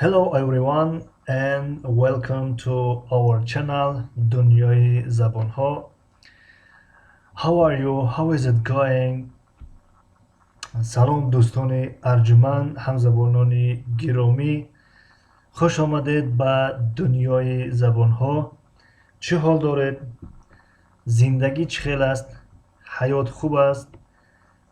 Hello everyone and welcome to our channel Дунёи забонҳо. How are you? How is it going? Салом, дӯстони арҷуманд, ҳамзабонони гиромӣ. Хуш омадед ба Дунёи забонҳо. Чӣ ҳол доред? Зиндагӣ чӣ хел аст? Ҳаёт хуб аст?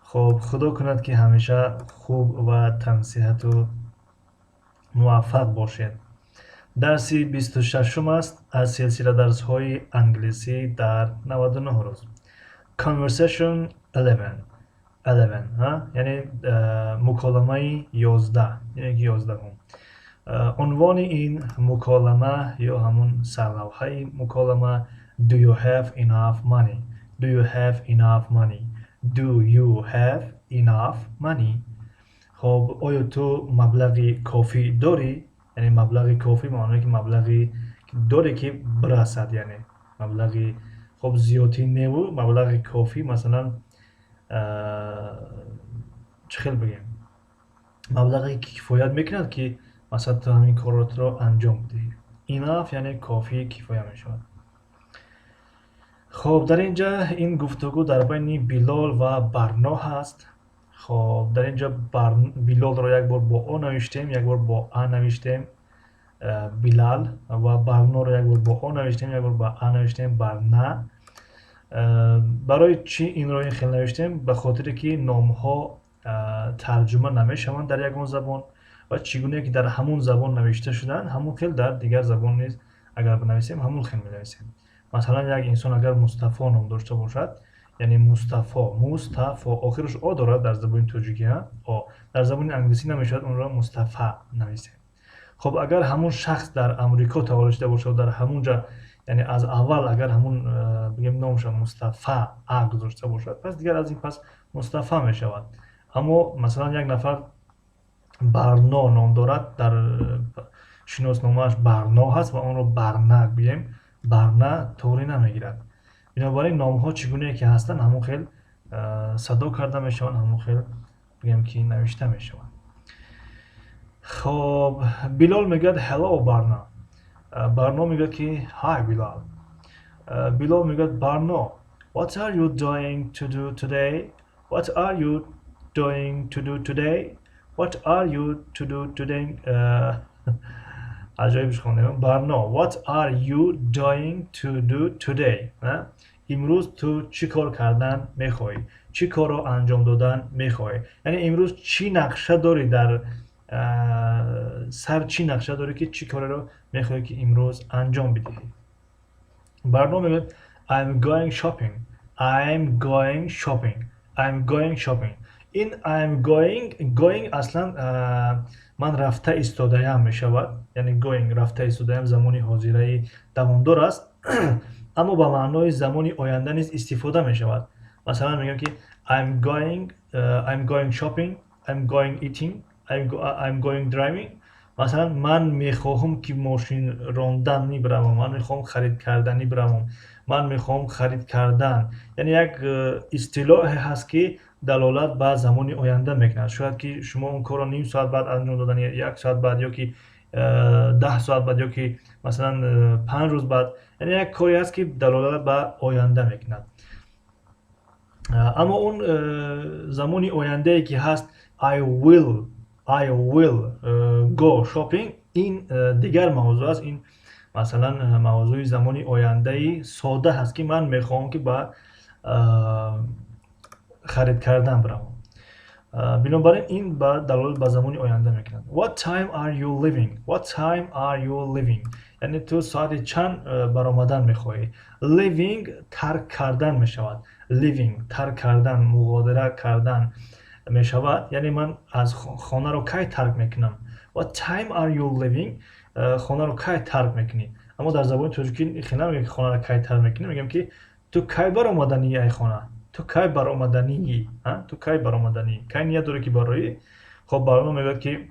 Хуб, Худо кунад, ки ҳамеша хуб ва тансиҳату муваффақ бошед. Дарси 26-ум аст аз силсила дарсҳои англисӣ дар 99 рӯз. Conversation 11. 11, яъне муколамаи 11, яъне ки 11-ум. Унвони ин муколама ё ҳамун сарлавҳаи муколама: Do you have enough money? Do you have enough money? Do you have enough money? Хоб, оё ту маблағи кофӣ дорӣ? Яъне маблағи кофӣ маъное ки маблағи дорӣ, ки бирасад, яъне маблағи хоб зиёдтӣ неву маблағи кофӣ. Масалан, чӣ хел бигӯем, маблағе ки кифоят мекунад, ки масалан ту ҳамин коротро анҷом бидиҳӣ. Enough яъне кофӣ, кифоя мешавад. Хоб, дар ин ҷа ин гуфтугӯ дар байни Билол ва Барно ҳаст. Хоб, дар ин ҷо Билолро як бор бо о навиштем, як бор бо а навиштем, Билал, ва Барноро як бор бо о навиштем, як бор ба а навиштем, Барна. Барои чӣ инро ин хел навиштем? Ба хотире ки номҳо тарҷума намешаванд дар ягон забон ва чӣ гунае ки дар ҳамун забон навишта шуданд, ҳамун хел дар дигар забон низ агар бинависем, ҳамун хел менависем. Масалан, як инсон агар Мустафо ном дошта бошад, яъне Мустафо, Мустафо, охираш о дорад дар забони тоҷикӣ, о дар забони англисӣ намешавад онро Мустафа нависем. Хоб, агар ҳамун шахс дар Амрико таваллуд шуда бошад, дар ҳамун ҷа, яъне аз аввал агар ҳамун бигем номаша Мустафа а гузошта бошад, пас дигар аз ин пас Мустафа мешавад. Аммо масалан як нафар Барно ном дорад, дар шиносномааш Барно ҳаст ва онро Барна гӯем, Барна тоғрӣ намегирад. Бинобар ин номҳо чӣ гунае ки ҳастанд, ҳамон хел садо карда мешаванд, ҳамон хел бигем ки навишта мешаванд. Хоб, Билол мегӯяд: «Hello, Барно». Барно мегӯяд ки: «Hi, Билол». Билол мегӯяд: «Барно, what are you doing to do today? What are you doing to do today? What are you to do today?» Аҷоибш хондем. Барно, what are you doing to do today? Имрӯз ту чӣ кор кардан мехоҳӣ? Чӣ корро анҷом додан мехоҳӣ? Яъне имрӯз чӣ нақша дорӣ дар сар, чӣ нақша дорӣ, ки чӣ кореро мехоҳӣ, ки имрӯз анҷом бидиҳӣ? Барно мегӯяд: «I'm going shopping. I'm going shopping. I'm going shopping». Ин I'm going, going аслан ман рафта истодаям мешавад, яъне going рафта истодаям, замони ҳозираи давомдор аст, аммо ба маънои замони оянда низ истифода мешавад. Масалан, мегӯям ки I'm going shopping, I'm going eating, I'm going driving. Масалан, ман мехоҳам, ки мошин ронданӣ биравам, ман мехоҳам харид карданӣ биравам, ман мехоҳам харид кардан. Яъне як истилоҳе ҳаст, ки далолат ба замони оянда мекунад. Шояд ки шумо он корро ним соат баъд анҷом додани, як соат баъд ё ки 10 соат баъд ё ки масалан 5 рӯз баъд. Яъне як коре ҳаст, ки далолат ба оянда мекунад. Аммо он замони ояндае ки ҳаст, I will go shopping, ин дигар мавзӯъ аст. Ин масалан мавзӯи замони ояндаи сода ҳаст, ки ман мехоҳам, ки ба харид кардан биравам. Бинобар ин ин ба далолат ба замони оянда мекунад. What time are you leaving? What time are you leaving? Яъне ту соати чанд баромадан мехоҳӣ? Leaving тарк кардан мешавад. Leaving тарк кардан, муғодира кардан мешавад. Яъне ман аз хонаро кай тарк мекунам? What time are you leaving? Хонаро кай тарк мекунӣ? Аммо дар забони тоҷикӣ хел намегӯем, ки хонаро кай тарк мекунӣ, мегӯем, ки ту кай баромаданӣ ай хона? Ту кай баромаданӣ? Ту кай баромаданӣ? Кай ният дорӣ, ки бароӣ? Хоб, Барно мегӯяд, ки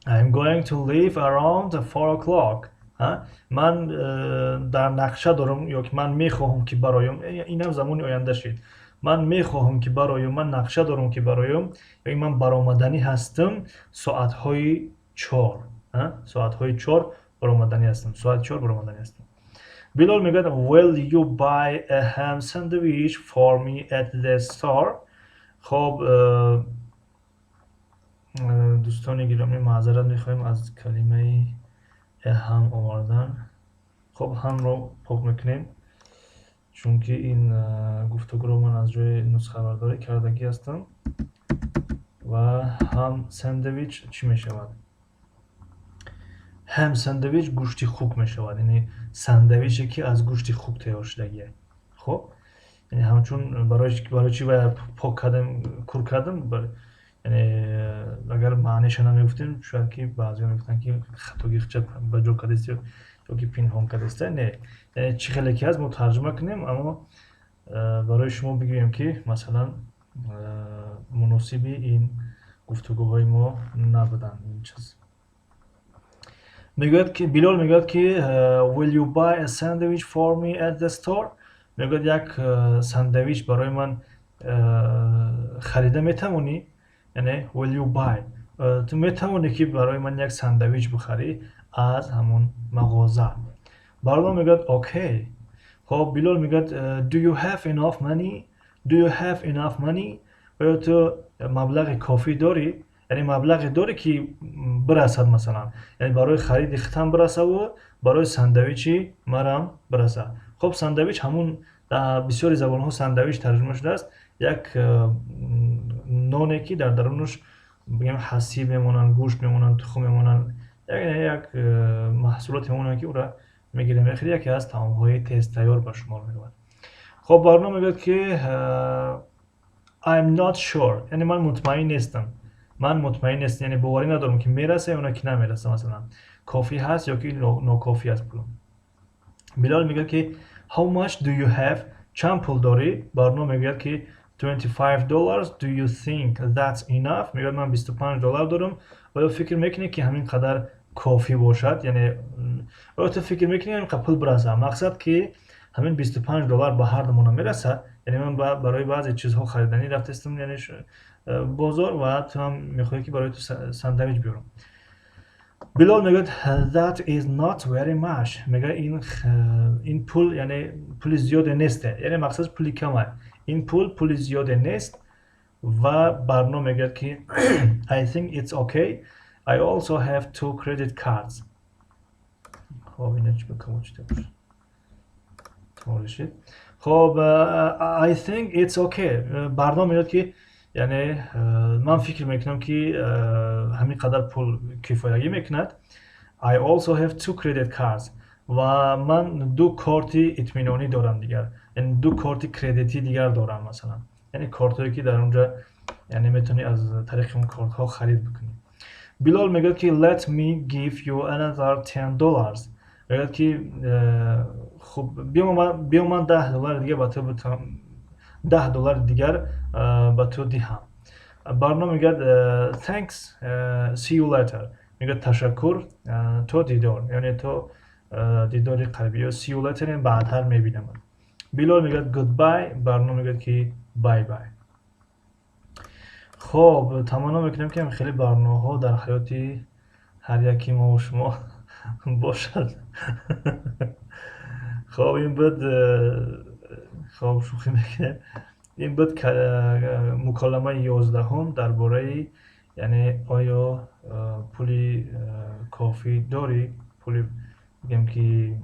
I'm going to leave around 4 o'clock. Ман дар нақша дорам ё ки ман мехоҳам, ки бароям. Инам замони оянда шид. Ман мехоҳам, ки бароям, ман нақша дорам, ки бароям, ё ман баромаданӣ ҳастам соатҳои 4. Соатҳои 4 баромаданӣ ҳастам, соати 4 баромаданӣ ҳастам. Билол мегӯяд: "Will you buy a ham sandwich for me at the store?" Хоб, дӯстони гиромӣ, маъзарат мехоҳем аз калимаи ham овардан. Хоб, ham ро пок мекунем, чунки ин гуфтугӯро ман аз ҷои нусхабардорӣ кардагӣ ҳастам. Ва ham sandwich чӣ мешавад? Ham sandwich гӯшти хук мешавад, яъне сандвиче, ки аз гӯшти хук тайёр шудагие. Хоб, яъне ҳамчун барои чӣ вая пок кардем, кур кардем? Яъне агар маъниша намегуфтем, шояд ки баъзеҳо мегуфтанд, ки хатогӣ ба ҷо кардест ё ки пинҳон кардеста. Не, яъне чӣ хеле ки ҳаст, мо тарҷума кунем, аммо барои шумо бигӯем, ки масалан муносиби ин гуфтугӯҳои мо набуданд ин чиз. Мегӯяд ки, Билол мегӯяд ки: "Will you buy a sandwich for me at the store?" Мегӯяд, як сандвич барои ман харида метавонӣ? Яъне will you buy, ту метавонӣ, ки барои ман як сандвич бихарӣ аз ҳамон мағоза? Барно мегӯяд: "Okay." Хоб, Билол мегӯяд: "Do you have enough money? Do you have enough money?" Оё ту маблағи кофӣ дорӣ? Яъне маблағе дорӣ, ки бирасад, масалан, яъне барои хариди худам бирасаву барои сандвичи марам бирасад. Хоб, сандвич ҳамун, дар бисёри забонҳо сандвич тарҷума шудааст, як ноне, ки дар дарунаш, бигем, ҳасиб мемонанд, гӯшт мемонанд, тухм мемонанд, як маҳсулоте мемонанд, ки ӯра мегирем, мехӯрӣ. Яке аз таомҳои тезтайёр ба шумор меравад. Хоб, Барно мегӯяд, ки "I'm not sure", яъне ман мутмаин нестам, ман мутмаин нестам, яъне боварӣ надорам, ки мераса ё на ки намераса, масалан, кофӣ ҳаст ё ки нокофӣ аст пулам. Билол мегӯяд, ки "How much do you have?" Чанд пул дорӣ? Барно мегӯяд, ки "$25. Do you think that's enough?" Мегӯяд, ман 25 доллар дорам, оё фикр мекунӣ, ки ҳамин қадар кофӣ бошад? Яъне оё ту фикр мекунӣ, ҳамин қадар пул бираса? Мақсад, ки ҳамин 25 доллар ба ҳар думона мерасад. Яъне ман барои баъзе чизҳо хариданӣ рафтастам, яъне бозор, ва ту ҳам мехоҳӣ, ки барои ту сандвич биёрам. Билол мегӯяд: "That is not very much." Мегӯяд, ин пул, яъне пули зиёде нест, яъне мақсад пули кама, ин пул пули зиёде нест. Ва Барно мегӯяд, ки "I think it's okay. I also have two credit cards." Хоб, ина чӣ бошад? Хоб, "I think it's okay." Барно мегӯяд, ки яъне ман фикр мекунам, ки ҳамин қадар пул кифоягӣ мекунад. "I also have two credit cards", ва ман ду корти итминонӣ дорам дигар, яъне ду корти кредитӣ дигар дорам, масалан, яъне кортҳое, ки дар онҷа, яъне метавонӣ аз тариқи он кортҳо харид бикунӣ. Билол мегӯяд, ки "Let me give you another $10." Мегӯяд, ки хуб, биё, ман 10 доллари дигар ба ту, 10 доллари дигар ба ту диҳам. Барно мегӯяд: "Thanks, see you later." Мегӯяд, ташаккур, то дидор, яъне то дидори қарибӣ ё see you later, яъне баъдтар мебинам. Билол мегӯяд: "Goodbye." Барно мегӯяд, ки "Bye bye." Хоб, таманно мекунем, ки хеле барноҳо дар ҳаёти ҳар яки мову шумо бошад. Хоб, ин буд, хоб, шӯхӣ мекунем, ин буд муколамаи 11-ум дар бораи, яъне оё пули кофӣ дорӣ, пули, бигем, ки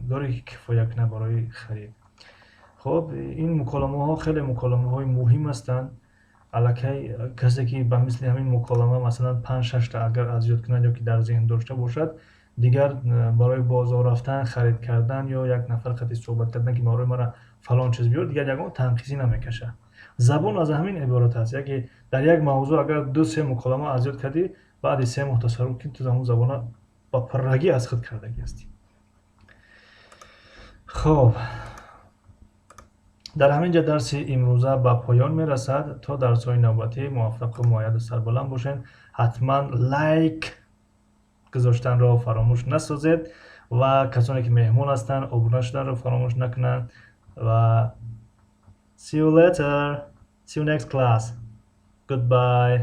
дорӣ, ки кифоя кунад барои харид. Хоб, ин муколамаҳо хеле муколамаҳои муҳим ҳастанд. Аллакай касе, ки ба мисли ҳамин муколама, масалан, панҷ шашта агар аз ёд кунад ё ки дар зеҳн дошта бошад, дигар барои бозор рафтан, харид кардан ё як нафар қати суҳбат кардан, ки барои мара фалон чиз биёр, дигар ягон танқисӣ намекашад. Забон аз ҳамин иборат аст. Яке дар як мавзӯъ агар ду се муколама аз ёд кардӣ, баъди 3 моҳ тасаввур кун, ту ҳамон забона ба пуррагӣ аз худ кардагӣ ҳастӣ. Хоб, дар ҳамин ҷа дарси имрӯза ба поён мерасад. То дарсҳои навбатӣ муваффақу муайяду сарбаланд бошед. Ҳатман лайк гузоштанро фаромӯш насозед ва касоне, ки меҳмон ҳастанд, обуна шуданро фаромӯш накунанд. Ва see you later, see you next class, goodbye.